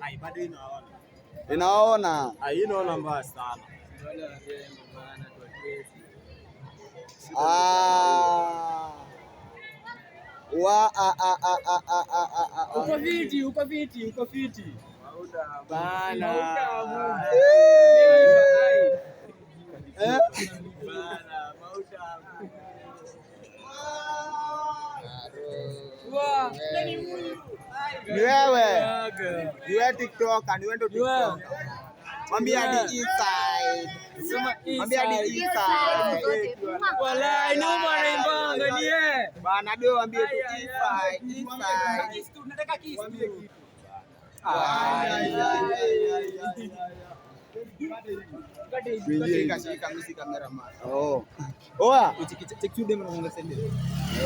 Ai, bado inaona. Inaona. Ai, inaona mbaya sana. Ah. Wa a a a a a a a a. Uko fiti, uko fiti, uko fiti. Bana. Eh? Bana, mauta. Ni wewe. Ni wewe TikToker, ni wewe ndo TikToker. Mwambie hadi inside. Mwambie hadi inside. Walai, ni huyu anaimbanga ni yeye. Bana ndio waambie tu inside, inside. Nataka kiss tu. Ai, ai, ai, ai, ai. Shika, shika, mimi si cameraman. Oh. Oa.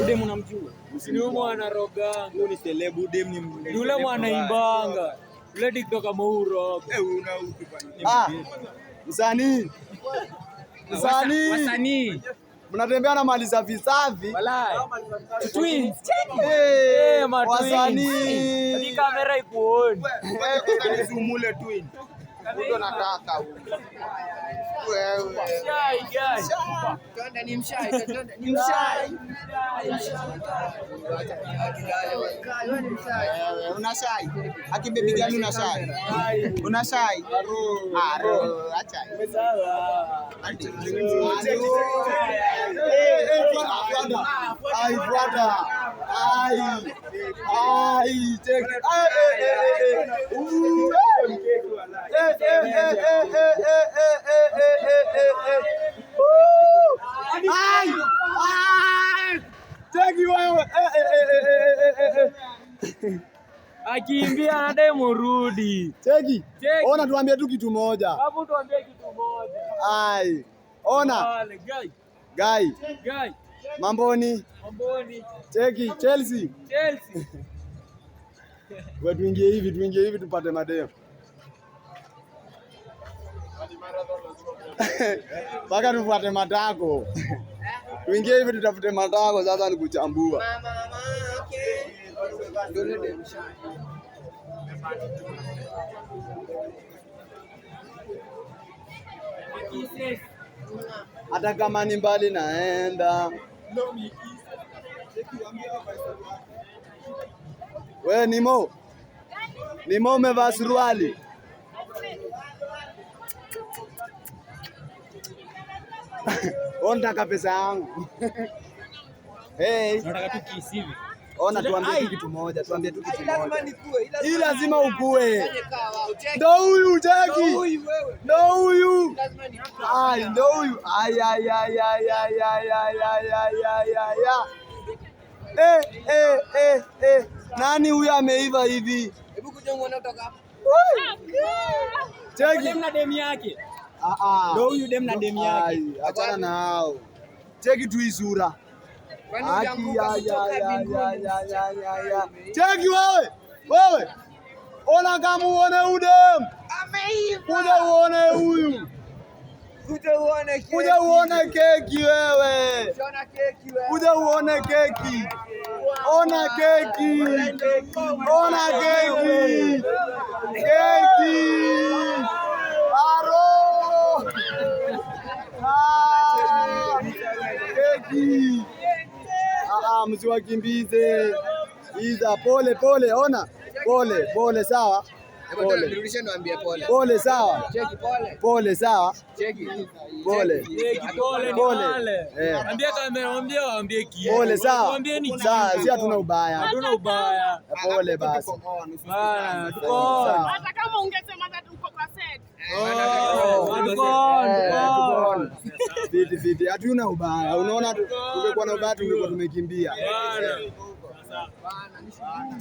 Udem unamjua? Ni huyu anaroganga. Huyu ni celeb, udem ni Ni yule mwanaimbanga. Yule TikToker mauroga. Eh, una upi bana? Ah. Msanii. Msanii. Wasanii. Mnatembea na mali safi safi. Walai. Twins. Eh, Eh, ma twins. wasanii. Hadi kamera ikuoni. Wewe kwanza nizumule twin. Ndio nataka huyu. Wewe. Shy guy. Ni mshai, ni mshai. Wewe una shy. Aki baby gani una shy? Una shy? Aro, acha. Eh, eh, fuata. Ai, fuata. Ai. Ai, check. Ai, eh, eh, eh, eh. Eh, eh, eh, eh, eh, eh, eh, eh, eh, eh, eh, eh. Ai! Ai! Cheki wewe. Eh, eh, eh, eh, eh, eh, eh. Akiimbia anadai murudi. Cheki. Cheki. Ona tuambie tu kitu moja. Hapo tuambie kitu moja. Ai. Ona, Wale, guy, guy, guy. mamboni. Mamboni. Cheki, Chelsea. Chelsea. Wewe tuingie hivi tupate madeo. Mpaka tufuate matako. Tuingie hivi tutafute matako sasa ni kuchambua. Hata kama ni mbali naenda. We Nimo. Nimo umevaa suruali. Wewe unataka pesa yangu. Hey, Nataka tu kiss hivi. ona tuambie tu kitu moja, tuambie tu kitu Lazima moja. nikue. Hii lazima ukue. Cheki. Ndo huyu cheki. Huyu wewe. Ndo huyu. Lazima ni Ai, ndo huyu. Ai ai ai ai ai ai ai ai ai ai ai. ai. Eh eh eh eh. Nani huyu ameiva hivi? Hebu kuja uone kutoka hapa. Cheki. Dem na dem yake. Ah ah. Ndo huyu dem na dem yake. Ai, achana na hao. Cheki tu hii sura. Kwani Aki, ulianguka ya, ya, kutoka ya, ya, mbinguni? ya, ya, ya, ya. Cheki wewe. Wewe. Ona kama uone udem. Kuja uone huyu. Kuja uone keki. Kuja uone keki wewe. Ukiona keki wewe. Kuja uone keki. Ona keki. Ona keki. Keki. Aro. Ah, keki. Ah, ah, msiwakimbize. Iza pole pole, ona. Pole pole, sawa. Pole. Nirudishe niwaambie pole. Pole sawa. Cheki pole. Pole sawa. Cheki. Pole. Cheki pole ni Pole. wale. Eh. Ambia kamera, ambia waambie kitu. Pole sawa. Waambie ni Sawa, kitu. si hatuna ubaya. Hatuna ubaya. Pole basi. Bana, tuko on. Sawa. Hata kama ungesema that uko kwa set. Oh, tuko on, Eh, tuko tuko on. on. Fiti fiti, hatuna ubaya. Unaona, tungekuwa na ubaya tungekuwa tumekimbia. Bana.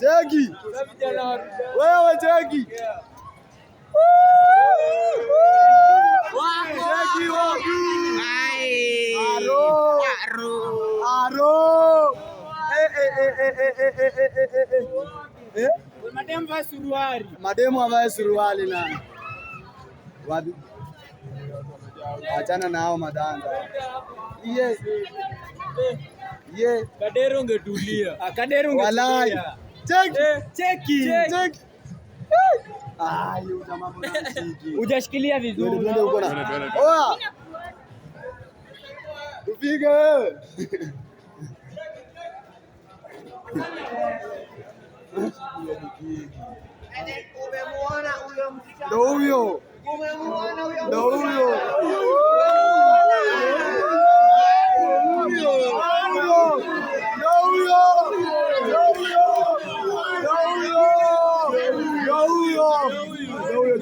Cheki Sasa vijana wa wewe, cheki cheki wapi? Aro aro. Eh, eh, eh, eh, eh, eh, eh, eh, eh, eh. Eh? Madem vaa suruali. Mademu avae suruali na wapi? Achana na hao madanga. Ye. Ye. Kadero ungetulia. Kadero Walai. Cheki. Cheki. Cheki. Ah, hiyo jamaa mbona mshiki? Hujashikilia Twende vizuri. twende huko na. Oya. Tupige wewe. Umemuona huyo msichana? Ndo huyo. Umemuona huyo Ndo huyo. Ndo huyo. Ndo huyo. Ndo huyo. Ndo huyo. Ndo huyo.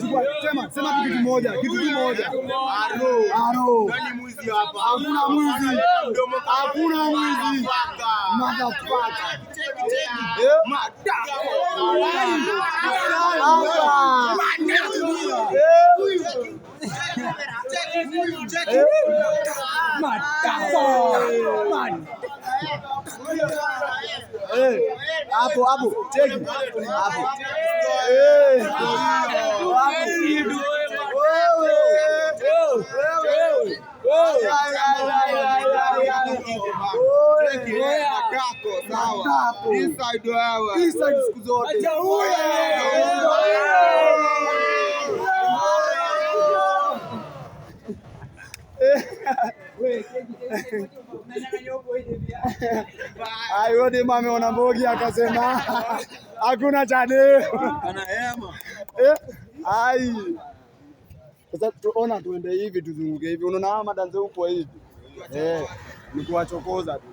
Chukua. Sema, sema tu kitu moja, kitu kimoja. Aro. Aro. Nani mwizi hapa? Hakuna mwizi. Mdomo Hakuna mwizi. Motherfucker. Cheki. Eh? Hapa. Eh? Eh? Eh, hapo hapo, cheki hapo. Eh, hapo. Wewe. Wewe. Ay, ay, ay, ay, ay, ay. Oe. Matako, sawa. Matako. Inside wewe. Inside siku zote. Acha huyo. Ai, huyo demu ameona mbogi akasema hakuna cha demu. Anahema. Eh, ai. Sasa tuona tuende hivi tuzunguke hivi. Unaona hawa madanze huko hivi. Eh, ni kuwachokoza tu.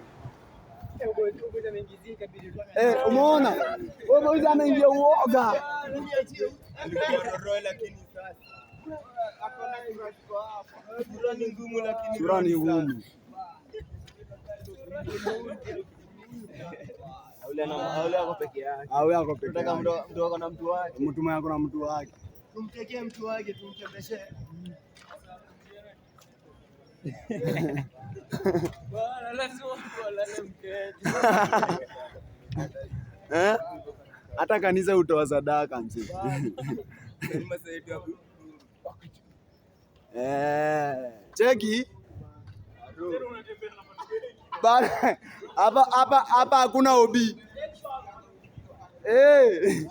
Eh, umeona? Wewe mwizi ameingia uoga. Alikuwa roho lakini sasa. Sura ni ngumu lakini Sura ni ngumu. Yule ako peke yake. Awe ako peke Tunataka yake. mtu ako na mtu wake. Mtu mwenye ako na mtu wake. Tumtekee mtu wake tumtembeshe. Bwana, lazima watu walale mketi. Eh? Hata kanisa hutoa sadaka mzee. Lazima sasa hapo. Eh, cheki. Bana, hapa hapa hapa hakuna obi. Eh.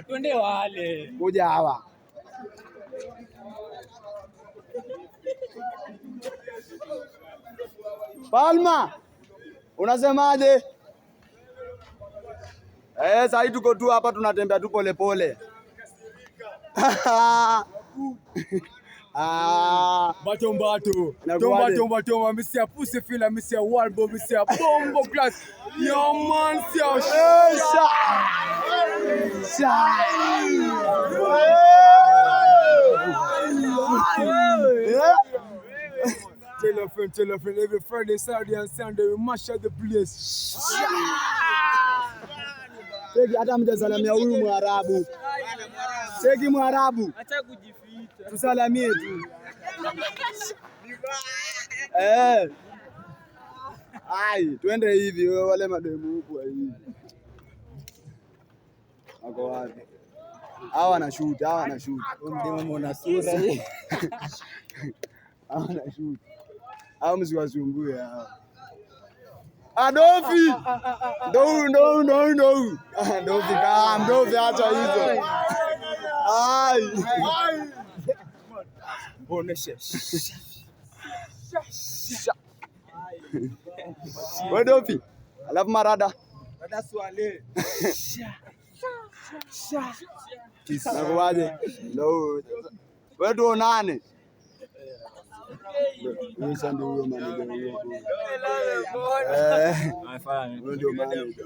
Twende wale. Kuja hawa. Palma, unasemaje? Eh, sasa tuko tu hapa tunatembea tu polepole. Ah, Bato mbato. Inakuwaje? Tomba tomba tomba misia pussy fila misia walbo misia bombo class. Yo man sia eh, sha. Sha. Eh. Eh. Tell a friend every Friday, Saturday and Sunday we mash up the place. Cheki hata mjasalamia huyu Mwarabu. Cheki Mwarabu. Acha kujificha. Tusalamie tu. Eh. Ai, twende hivi wewe wale mademu huku wa hivi. Wako wapi? Hawa wanashoot, hawa wanashoot. Mdemu mwana sura hii. Hawa wanashoot. Hawa msiwasumbue hawa. Adofi. Ndo huyu, ndo huyu, ndo huyu, ndo huyu. Ah, Ndofi kaa, ndofi acha hizo. Ai. Oneshe. Wewe Dofi. Alafu marada. Dada swale. Nakuwaje? Ndo huyu. Wewe tuonane. Huyu sasa ndio huyo manager huyo. Eh, huyo ndio manager.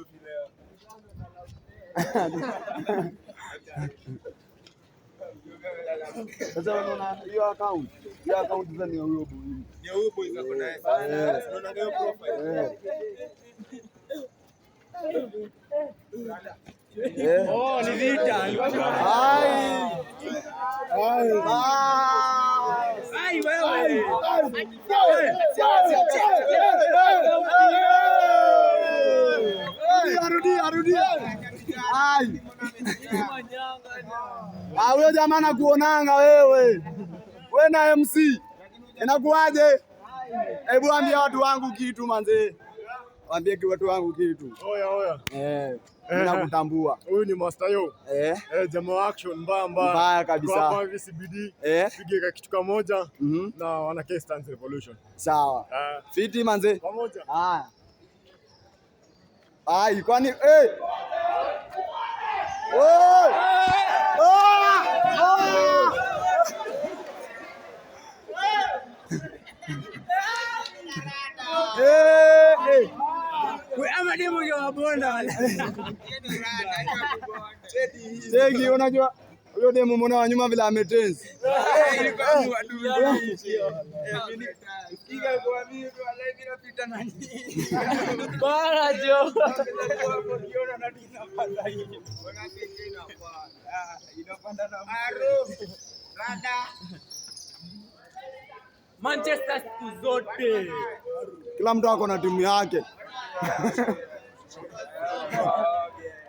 Sasa unaona hiyo account, hiyo account sasa ni ya huyo boy. Ni huyo boys ako naye. Eh. Unaona hiyo profile. Eh. Eh. Oh, ni vita. Ai. Ai. Ai. Ai wewe. Rudia, rudia. Ai. Ah, huyo jamaa nakuonanga wewe. We na MC. Inakuwaje? Hebu ambia watu wangu kitu manze. Waambie watu wangu kitu. Oya oya. Mimi nakutambua. Huyu ni Master Yo. Jamaa wa action mbaya mbaya. Mbaya kabisa. Tuko hapa hivi CBD. Pige ka kitu kamoja na wana K Stance Revolution. Sawa. Fiti manze. Pamoja. Haya. Ai, kwani Oi! Ah! Ah! Eh, eh. Ama demo ya wabonda wala. Cheki, unajua huyo demu mbona wa nyuma vile ametense. Bana jo. Manchester siku zote. Kila mtu ako na timu yake.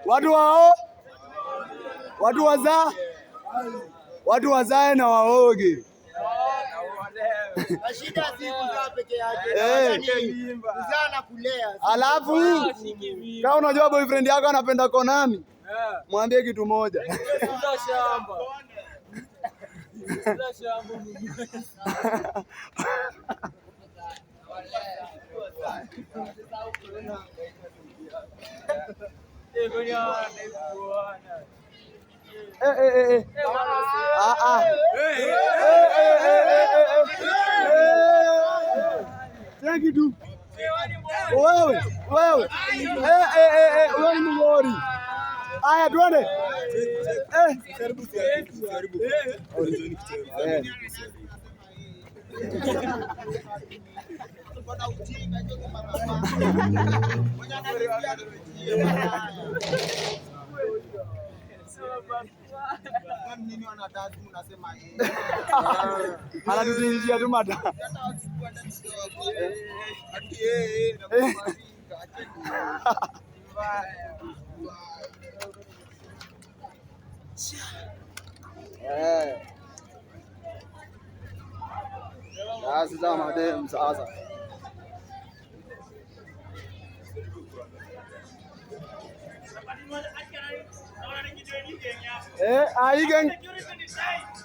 Watu wao, watu wazaa, watu wazae na waoge. Shida si kuzaa peke yake. Kuzaa na kulea. Alafu kama unajua boyfriend yako anapenda Konami, mwambie kitu moja. Uza shamba. Uza shamba. Eh, eh, eh, eh. Ah, ah. Eh, eh, eh, eh, eh, eh. Cheki tu. Wewe, wewe. Eh, eh, eh, eh, wewe ni mgori. Aya, twende. Eh. Eh. Anatutinjia tu mata. Eh. Sasa madem sasa.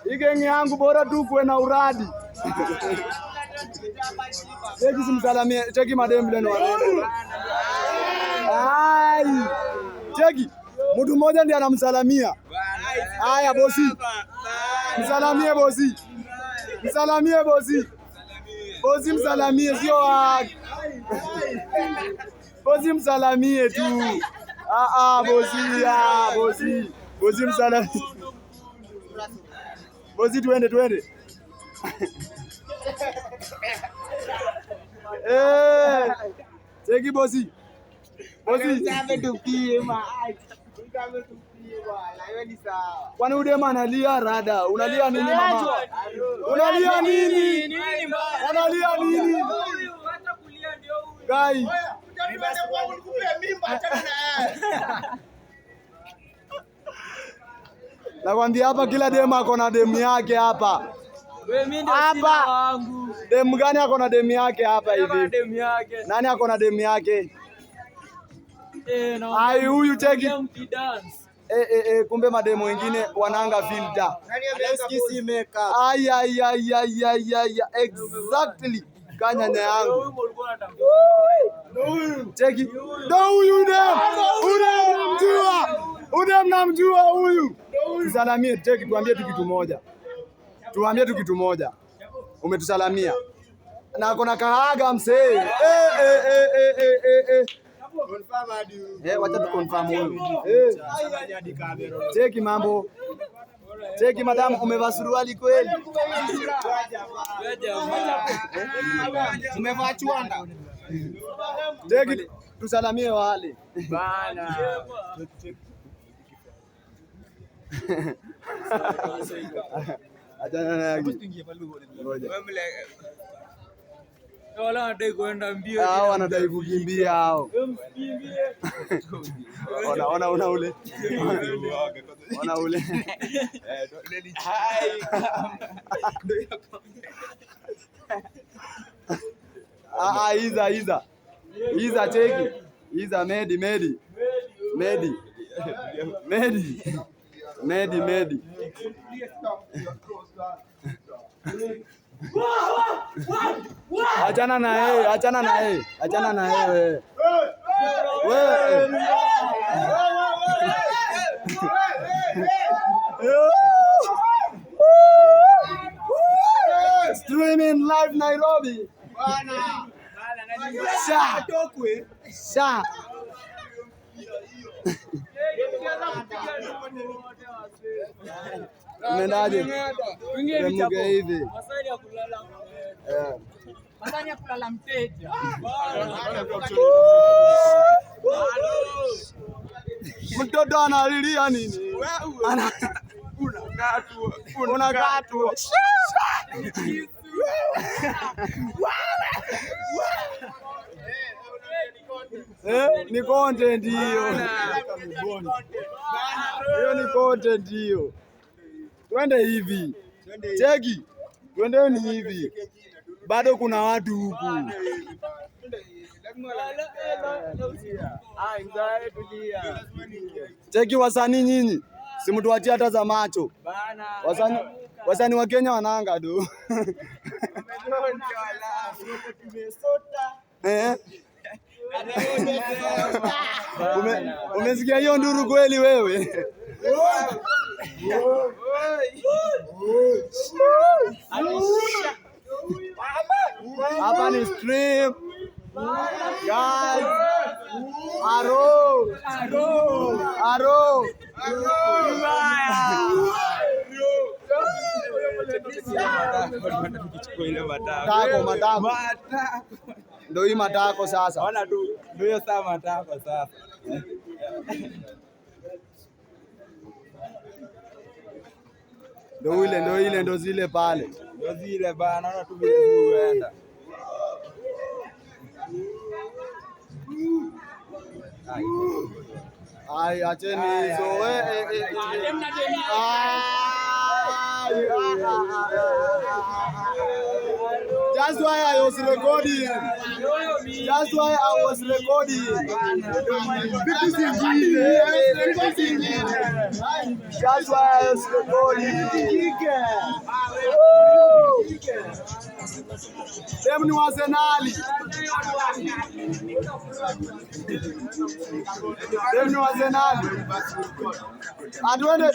Hii gang yangu bora tu kuwe na uradi. Cheki simsalamie, cheki madem vile ni warembo. Ai. Cheki. Mtu mmoja ndiye anamsalamia. Haya bosi. Msalamie bosi. Msalamie bosi. Bosi msalamie sio bosi msalamie tu. Ah ah bosi, ah bosi. Bosi msalamie. Bosi tuende tuende. Eh. Cheki bosi. Bosi. Kwani udema analia rada? Unalia nini mama? Unalia nini? Unalia nini? Guy. Nakwambia hapa kila demu ako na demu yake hapa. Hapa. Demu gani ako na demu yake hapa hivi? Nani ako na demu yake? Ai huyu cheki. Kumbe mademu wengine wananga filter. Ai ai ai ai ai ai exactly. Kanyanya yangu. Cheki. Ndo huyu dem. Huyu namjua. Huyu namjua huyu. Tusalamie cheki, tuambie tu kitu moja. Tuambie tu kitu moja. Umetusalamia. Na kona kahaga msee. Wacha tu confirm huyu. Cheki mambo. Cheki madam, umevaa suruali kweli? Umevaa chwanda. Cheki tusalamie wale. Bana. Achana na yake. Ngoja. Wala wanadai kuenda mbio. Hao wanadai kukimbia hao. Ona ona ona ule. Ona ule. Ah ah, iza iza. Iza cheki. Iza Medi Medi. Medi. Medi. Medi Medi. Achana na yeye, achana na yeye, achana na yeye wewe. Wewe. Streaming live Nairobi. Sha. Sha. Umeendaje? Remuke hivi. Masani ya kulala mteja. Mtoto analilia nini? Unakatwa. Ni content hiyo. Hiyo ni content hiyo. Twende hivi. Cheki. Twendeni hivi. Bado kuna watu huku. Cheki wasanii nyinyi. Simtuachie hata za macho. Wasanii wa Kenya wanaanga tu. Umesikia hiyo nduru kweli wewe? Hapa ni stream. Guys. Aro. Aro. Matako, matako. Ndio hii matako sasa. Ona tu, ndio hiyo saa matako sasa. Ndio ile, ndio ile, ndio zile pale. Ndio zile bana, ona tu vile huenda. Ai, acheni hizo. That's why I was recording. That's why I was recording. That's why I was recording. Dem ni Arsenali. Dem ni Arsenali. Atuende.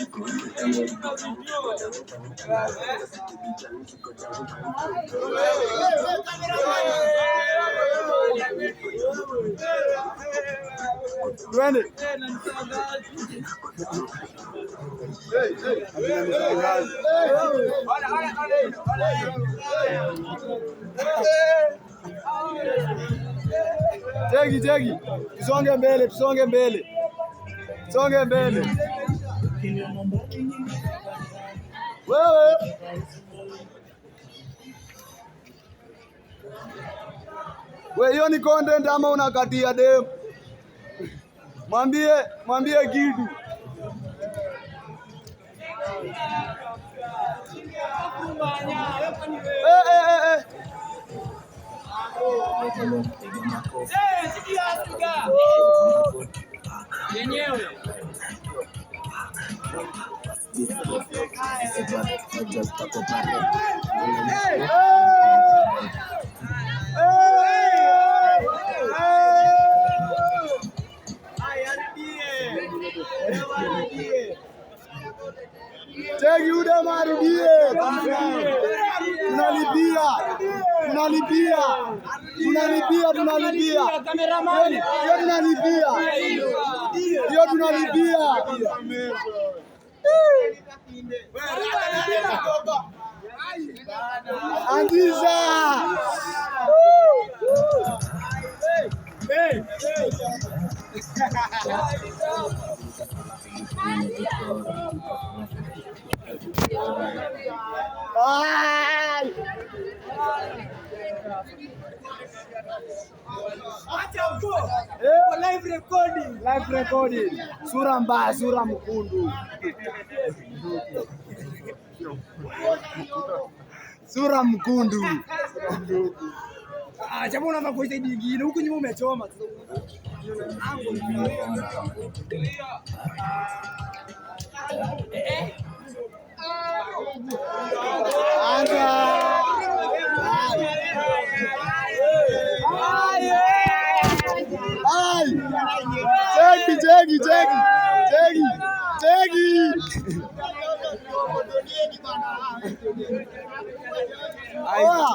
Twende. Cheki cheki. Tusonge mbele, tusonge mbele. Tusonge mbele. Wewe. Wewe, hiyo ni content ama unakatia dem? Mwambie, mwambie kitu. Yenyewe. Cheki ude marudie. Tunalipia. Tunalipia. Tunalipia, tunalipia. Hiyo tunalipia. Hiyo tunalipia. Angiza. Ay! Live recording. Live recording. Sura mbaya, sura mkundu. Sura mkundu. Ah, jamaa unafaa kwa side nyingine. Huku nyuma umechoma. Anza. Ai. Cheki, cheki, cheki. Cheki. Cheki. Oya.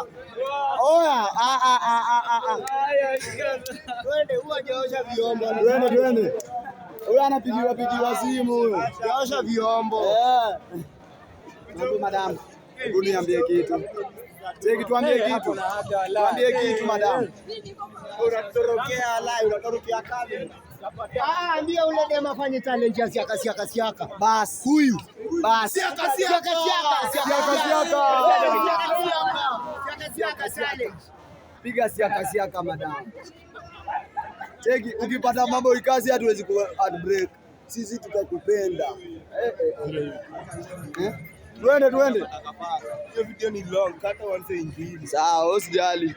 Oya. Ah, ah, ah, ah, ah, ah. Twende, huwa hajaosha vyombo. Twende, twende. Huyu anapigiwa pigiwa simu huyu. Hajaosha vyombo. Eh. Mambo madam. Hebu niambie kitu. Cheki, tuambie kitu. Tuambie kitu, madam. Unatorokea lai, unatorokea kazi. Ah, ndio ule dem afanye challenge ya siaka siaka siaka. Bas. Huyu. Bas. Siaka siaka siaka Siaka siaka. Siaka siaka challenge. Piga siaka siaka, madam. Cheki, ukipata mambo ikazi hatuwezi ku heartbreak. Sisi tutakupenda. Eh, eh, eh. Eh? Twende, twende. Hiyo video ni long, kata once injili. Sawa, usijali.